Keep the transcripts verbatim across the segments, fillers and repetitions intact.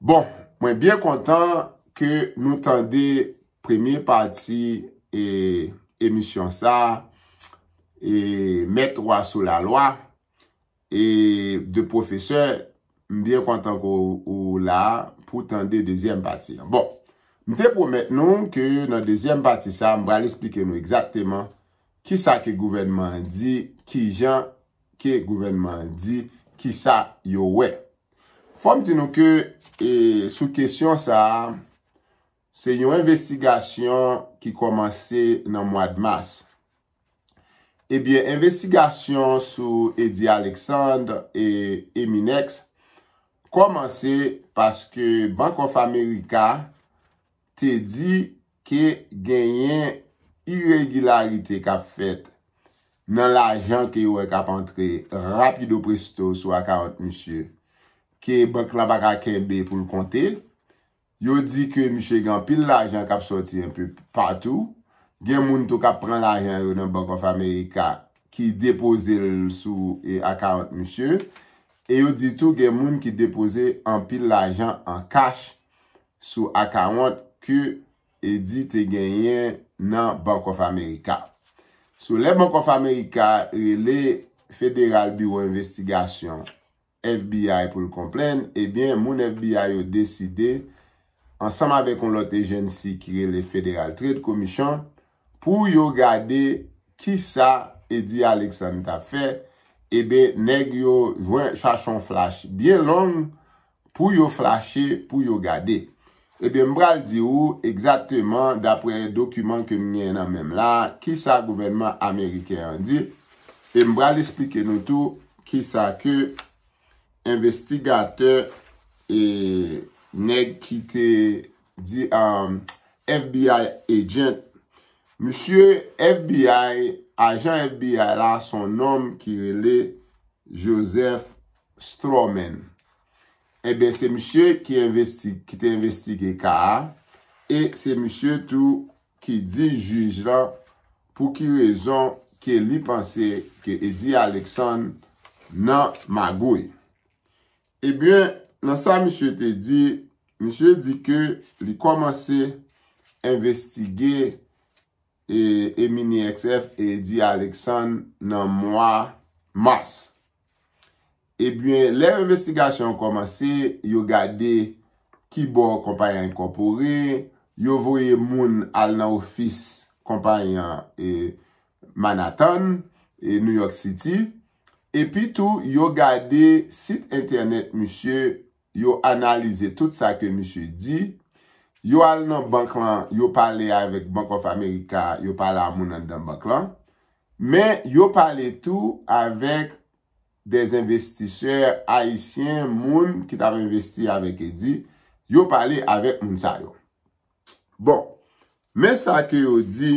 Bon, mwen byen kontan ke nou tande premye pati e emisyon sa a, e Mèt Wa sou Lalwa, e de pwofesè, m byen kontan ke w, ou la pou tande dezyèm pati an. Bon, m te pwomèt nou ke nan dezyèm pati sa a, m pral esplike nou egzakteman kisa ke gouvènman an di, kijan ke gouvènman an di, kisa yo wè. Fò m di nou ke, e, sou kesyon sa a, se yon envestigasyon ki kòmanse nan mwa d mas. Ebyen, envestigasyon sou Eddy Alexandre e Eminex kòmanse paske Bank of America te di ke genyen iregilarite k ap fèt nan lajan ke yo wè k ap antre rapido presto sou akawont misye, ke bank la pa ka kenbe pou l konte. Yo di ke misye gen anpil lajan k ap sòti enpe patou. Gen moun tou k ap pran lajan yo nan Bank of America ki depoze l sou, e, akawont misye. E yo di tou gen moun ki depoze anpil lajan an kach sou akawont ke Eddy te genyen nan Bank of America. So, lè Bank of America rele Federal Bureau Investigation, F B I, pou l konplenn, ebyen, moun F B I yo deside, ansanm avèk yon lòt ejensi ki rele Federal Trade Commission, pou yo gade kisa Eddy Alexandre t ap fè. Ebyen, nèg yo jwenn, chache yon flach byen long pou yo flache, pou yo gade. Ebyen, m pral di ou egzakteman, daprè dokiman ke m gen nan men m la, kisa gouvènman ameriken an di. E m pral esplike nou tou kisa ke envestigatè e nèg ki te di, um, F B I agent. Misye F B I, ajan F B I la, se yon nonm ki rele Joseph Strawman. Ebyen, se misye ki envesti-, ki te envestige ka a, e se misye tou ki di jij lan pou ki rezon ke li panse ke Eddy Alexandre nan magouy. Ebyen, nan sa misye te di, misye di ke li kòmanse envestige e, e Mini X F e Eddy Alexandre nan mwa mas. Ebyen, lè envestigasyon an kòmanse, yo gade ki bò konpayi an enkòpore, yo voye moun al nan ofis konpayi an, e, Manhattan, e New York City. Epi tou, yo gade sit entènèt misye, yo analize tout sa ke misye di. Yo al nan bank lan, yo pale avèk Bank of America, yo pale a moun anndan bank lan. Men yo pale tou avèk de envestisè ayisyen, moun ki t ap envesti avèk Eddy. Yo pale avèk moun sa yo. Bon, men sa ke yo di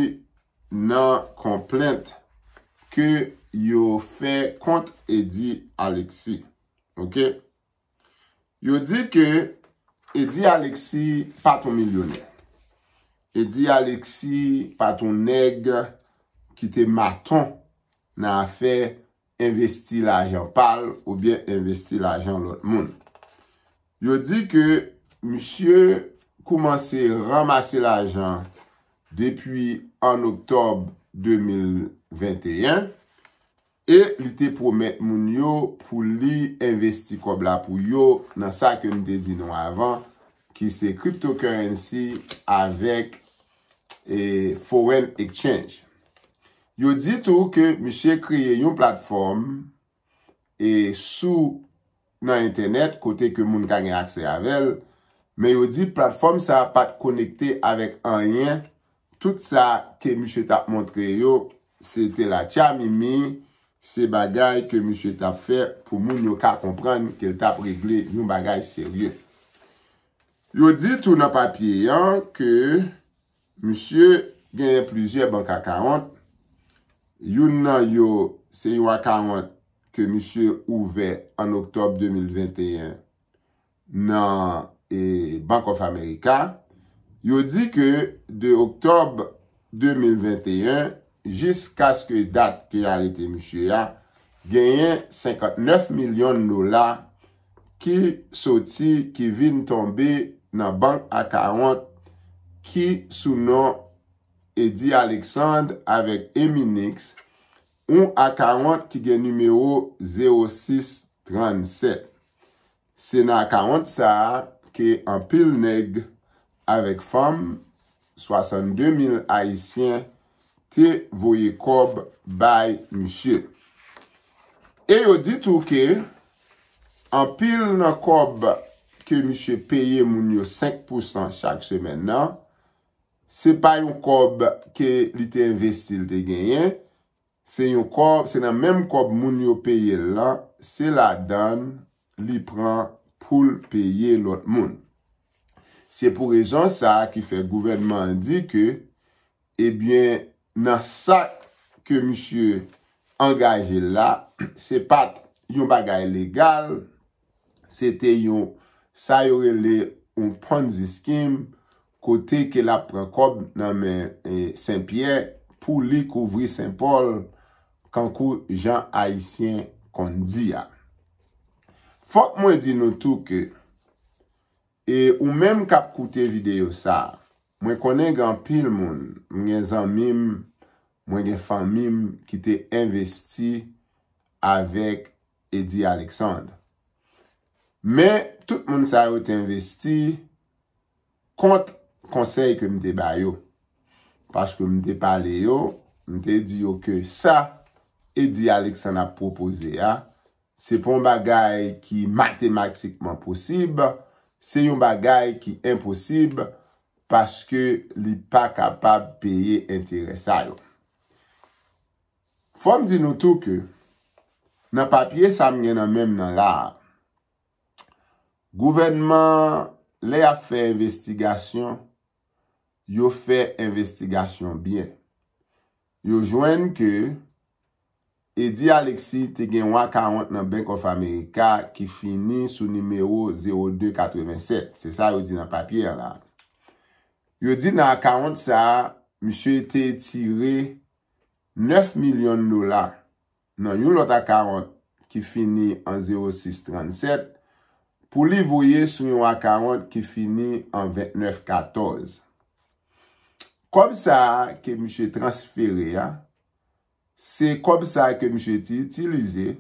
nan konplent ke yo fè kont Eddy Alexis. Oke? Yo di ke Eddy Alexis pa t on milyonè. Eddy Alexis pa t on nèg ki te maton nan afè envesti lajan pa l oubyen envesti lajan lòt moun. Yo di ke misye koumanse ranmase lajan depi an oktòb de mil venteyen, e li te pwomèt moun yo pou li envesti kòb la pou yo nan sa ke m te di nou avan, ki se cryptocurrency avèk, e, foreign exchange. Yo di tou ke misye kreye yon platfòm, e, sou, nan entènèt, kote ke moun ka gen aksè avè l, men yo di platfòm sa a pa t konekte avèk anyen. Tout sa ke misye t ap montre yo, se te latchamimi, se bagay ke misye t ap fè pou moun yo ka konprann ke l t ap regle yon bagay serye. Yo di tou nan papye an ke misye genyen plizyè bank akawont. Youn nan yo, se yon akawont ke misye ouvè an oktòb de mil venteyen nan, e, Bank of America. Yo di ke de oktòb de mil venteyen jiskaske dat ke arete misye a, genyen senkantnèf milyon dola ki soti, ki vin tonbe nan bank akawont ki sou non Eddy Alexandre avèk Eminix, yon akawont ki gen nimewo zewo sis trannsèt. Se nan akawont sa a ke anpil nèg avèk fanm, swasannde mil Ayisyen, te voye kòb bay misye. E yo di tou ke anpil nan kòb ke misye peye moun yo senk pousan chak semèn nan, se pa yon kòb ke li te envesti, li te genyen, se yon kòb, se nan menm kòb moun yo peye l lan, se ladan l li pran pou l peye lòt moun. Se pou rezon sa a ki fè gouvènman an di ke, ebyen, nan sa ke misye angaje l la, se pa t yon bagay legal, se te yon, sa yo rele yon Ponzi scheme, kote ke l ap pran kòb nan men, e, Senpyè pou li kouvri Senpòl, kankou jan Ayisyen konn di a. Fòk mwen di nou tou ke, e ou menm k ap koute videyo sa a, mwen konnen gen anpil moun, m gen zanmi m, mwen gen fanmi m ki te envesti avèk Eddy Alexandre. Men, tout moun sa yo te envesti kont konsèy ke m te ba yo. Paske m te pale yo, m te di yo ke sa Eddy Alexandre ap pwopoze a, se pa yon bagay ki matematikman posib, se yon bagay ki enposib, paske li pa kapab peye enterè sa yo. Fò m di nou tou ke nan papye sa m gen nan men m nan la a, gouvènman, lè y ap fè envestigasyon, yo fè envestigasyon byen. Yo jwenn ke Eddy Alexis te gen yon akawont nan Bank of America ki fini sou nimewo zewo de katrevennsèt. Se sa yo di nan papye a la. Yo di nan akawont sa a, misye te tire nèf milyon dola nan yon lòt akawont ki fini an zewo sis trannsèt pou li voye sou yon akawont ki fini an vennèf katòz. Kòb sa a ke misye transfere a, se kòb sa a ke misye te itilize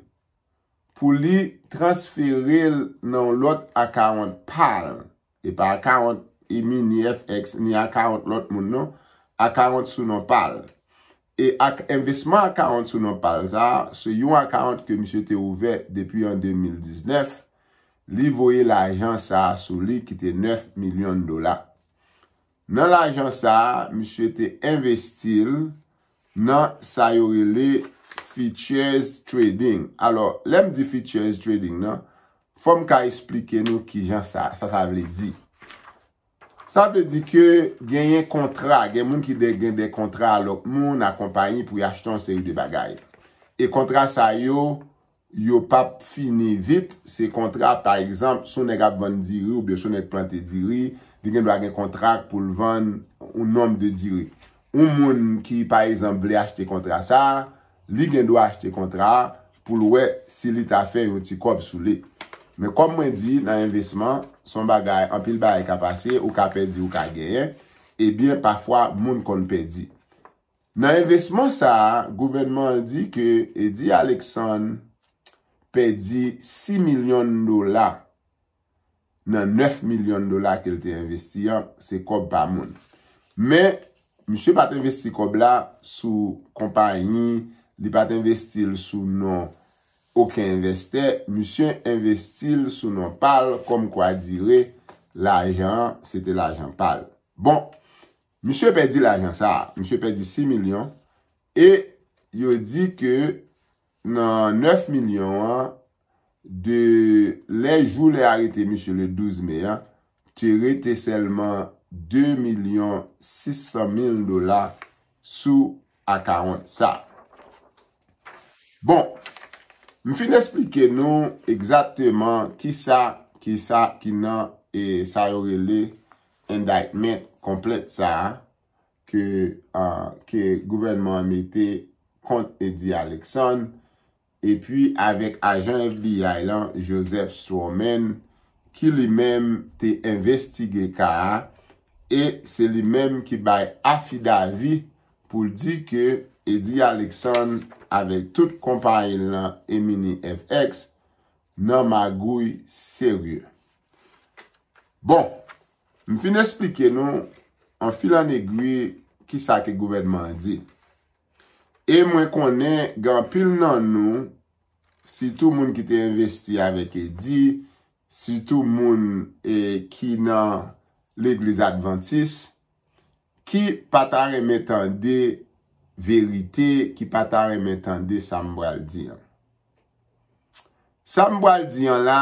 pou li transfere l nan yon lòt akawont pa l. E pa akawont Emi, ni F X, ni akawont lòt moun non. Akawont sou non pa l. E ak envesman akawont sou non pa l sa a, se yon akawont ke misye te ouvè depi an de mil diznèf. Li voye lajan sa a sou li ki te nèf milyon dola. Nan lajan sa a, misye te envesti l nan sa yo rele futures trading. Alò, lè m di futures trading nan, fò m ka esplike nou kijan sa, sa, sa vle di. Sa vle di ke genyen kontra, gen moun ki de, gen de kontra a lòt moun, a konpayi pou y achte yon seri de bagay. E kontra sa yo, yo p ap fini vit. Se kontra, pa egzanp, si yon nèg ap vann diri oubyen si yon nèg plante diri, li gen dwa gen kontra pou l vann yon nonb de diri. Yon moun ki, pa egzanp, vle achte kontra sa a, li gen dwa achte kontra a pou l wè si li ta fè yon ti kòb sou li. Men kòm mwen di, nan envesman, se yon bagay, anpil bagay ka pase, ou ka pèdi, ou ka genyen. Ebyen, pafwa, moun konn pèdi. Nan envesman sa a, gouvènman an di ke Eddy Alexandre pèdi sis milyon dola nan nèf milyon dola ke l te envesti an, se kòb pa moun. Men, misye pa t envesti kòb la sou konpayi, li pa t envesti l sou non okenn envestè, misye envesti l sou non pa l, kòmkwa dire lajan an, se te lajan pa l. Bon, misye pèdi lajan sa a, misye pèdi sis milyon, e yo di ke nan nèf milyon an, de lè jou lè arete misye le douz me an, te rete sèlman de milyon sis san mil dola sou akawont sa. Bon, m fin esplike nou egzakteman kisa, kisa ki nan, e, sa yo rele indictment, konplent sa a, ke, a, ke gouvènman an mete kont Eddy Alexandre. epi avèk ajan F B I lan, Joseph Strowman, ki li menm te envestige ka a, e se li menm ki bay afidavi pou l di ke Eddie Alexandre avèk tout konpayi l lan e Mini F X nan magouy serye. Bon, m fin esplike nou an fil an egwi kisa ke gouvènman an di. E mwen konnen gen anpil nan nou, sitou moun ki te envesti avèk Eddie, sitou moun, e, ki nan legliz advantis, ki pa ta renmen tande verite, ki pa ta renmen tande sa m pral di an. Sa m pral di an la,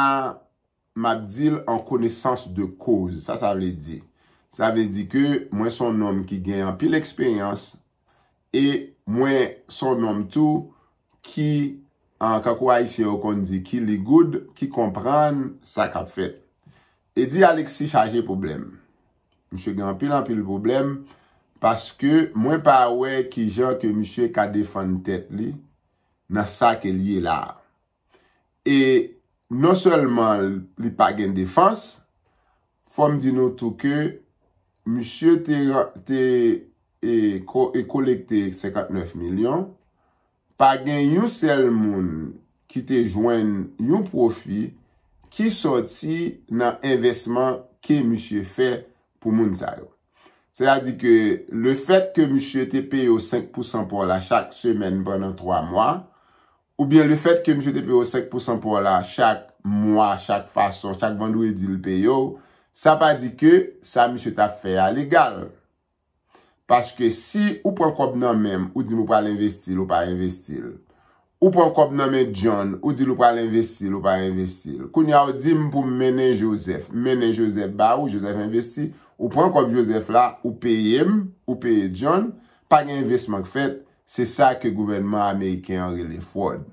m ap di l an konesans de koz. Sa sa vle di? Sa vle di ke mwen se yon nonm ki gen anpil eksperyans e mwen se yon nonm tou ki, an, kankou Ayisyen yo konn di, ki ligoud, ki konprann sa k ap fèt. Eddie Alexis chaje pwoblèm. Misye gen anpil, anpil pwoblèm paske mwen pa wè kijan ke misye ka defann tèt li nan sa ke l ye la a. E non sèlman li pa gen defans, fò m di nou tou ke misye te, te, e, ko-, e kolekte senkantnèf milyon, pa gen yon sèl moun ki te jwenn yon pwofi ki sòti nan envèsman ke misye fè pou moun sa yo. Sètadi ke lefèt ke misye te peye w senk pousan pa w la chak semèn pandan twa mwa, oubyen lefèt ke misye te peye w senk pousan pa w la chak mwa, chak fason, chak vandredi l peye w, sa pa di ke sa misye t ap fè a legal. Paske si ou pran kòb nan men m, ou di m ou pral envesti l, ou pa envesti l. Ou pran kòb nan men John, ou di l ou pral envesti l, ou pa envesti l. Kounye a ou di m pou m mennen Joseph. M mennen Joseph ba ou, Joseph envesti. Ou pran kòb Joseph la, ou peye m, ou peye John, pa gen envestman k fèt. Se sa ke gouvènman ameriken an rele fwòd.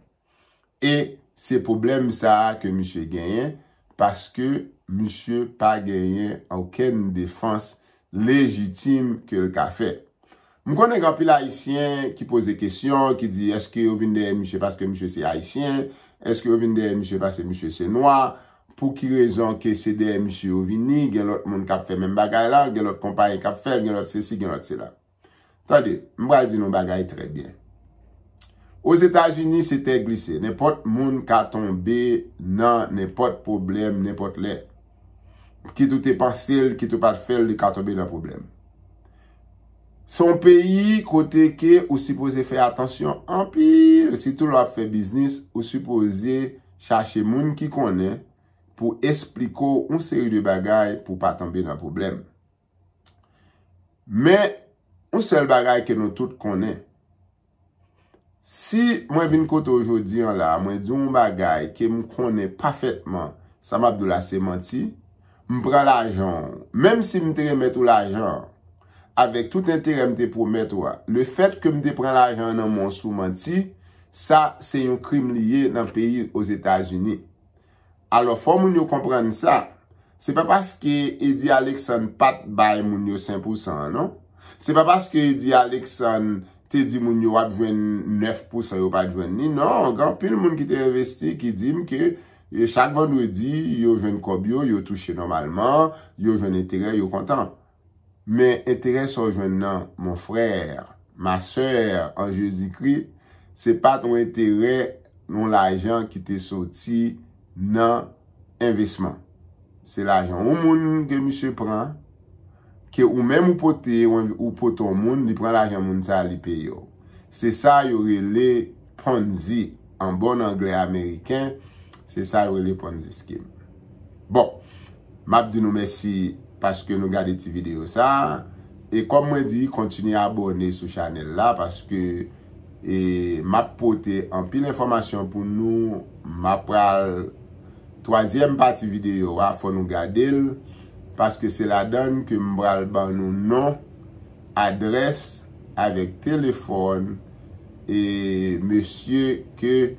E se pwoblèm sa a ke misye genyen, paske misye pa genyen okenn defans lejitim ke l ka fè. M konnen gen anpil Ayisyen ki poze kesyon, ki di, èske yo vin dèyè misye paske misye se Ayisyen? Èske yo vin dèyè misye paske misye se nwa? Pou ki rezon ke se dèyè misye yo vini? Gen lòt moun k ap fè menm bagay la, gen lòt konpayi k ap fè l, gen lòt sesi, gen lòt sela. Tande, m pral di nou bagay trè byen. Ozetazini, se tè glise. Nenpòt moun ka tonbe nan nenpòt pwoblèm, nenpòt lè. Kit ou te panse l, kit ou pa t fè l, li ka tonbe nan pwoblèm. Se yon peyi kote ke ou sipoze fè atansyon anpil, sitou lè w ap fè biznis, ou sipoze chache moun ki konnen pou esplike w yon seri de bagay pou w pa tonbe nan pwoblèm. Men, yon sèl bagay ke nou tout konnen, si mwen vin kote w jodi an la, mwen di w yon bagay ke m konnen pafètman sa m ap di w la se manti, m pran lajan w, menm si m te remèt ou lajan an, avèk tout enterè m te pwomèt ou a, lefèt ke m te pran lajan an nan men w sou manti, sa se yon krim li ye nan peyi Ozetazini. Alò, fò moun yo konprann sa. Se pa paske Eddie Alexandre pa t bay moun yo senk pousan an, non. Se pa paske Eddie Alexandre te di moun yo w ap jwenn nèf pousan, yo pa t jwenn li. Non, gen anpil moun ki te envesti ki di m ke, e, chak vandredi, yo jwenn kòb yo, yo touche nòmalman, yo jwenn enterè, yo kontan. Men enterè sa w jwenn nan, mon frère, ma sœur en Jésus-Christ, se pa t yon enterè yon lajan ki te soti nan envestman. Se lajan yon moun ke misye pran, ke ou menm ou pote, ou, ou pote yon moun, li pran lajan moun sa, li peye w. Se sa yo rele Ponzi, an bon anglè ameriken, se sa yo rele Ponzi scheme. Bon, m ap di nou mèsi paske nou gade ti videyo sa a. E kòm mwen di, kontinye abòne sou chanèl la paske, e, m ap pote anpil enfòmasyon pou nou. M ap pral twazyèm pati videyo a, fò nou gade l, paske se ladan l ke m pral ban nou non, adrès avèk telefòn e mesye ke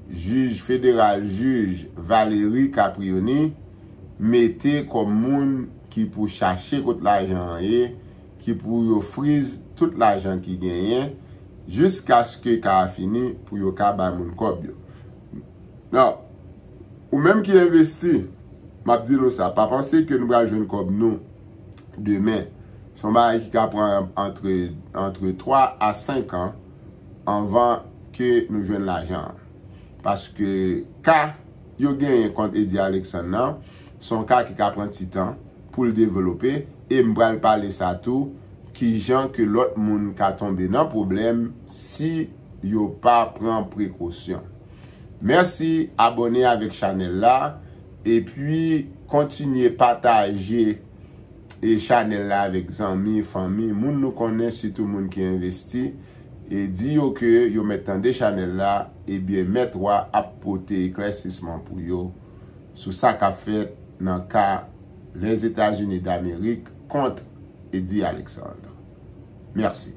jij federal, jij Valery Caprioni mete kòm moun ki pou chache kot lajan an ye, ki pou yo friz tout lajan ki genyen, jiskaske ka a fini pou yo ka bay moun kòb yo. Now, ou menm ki envesti, m ap di nou sa, pa panse ke nou pral jwenn kòb nou demen. Se yon bagay ki ka pran antre, antre twa a senk an anvan ke nou jwenn lajan an. Paske ka yo genyen kont Eddy Alexandre nan, se yon ka ki ka pran ti tan pou l devlope, e m pral pale sa tou, kijan ke lòt moun ka tonbe nan pwoblèm si yo pa pran prekosyon. Mèsi, abòne avèk chanèl la, epi kontinye pataje e chanèl la avèk zanmi, fanmi, moun nou konnen, sitou moun ki envesti, e di yo ke yo mèt tande chanèl la, ebyen Mèt Wa ap pote eklèsisman pou yo sou sa k ap fèt nan ka Lèzetazini Damerik kont Eddy Alexandre. Mèsi.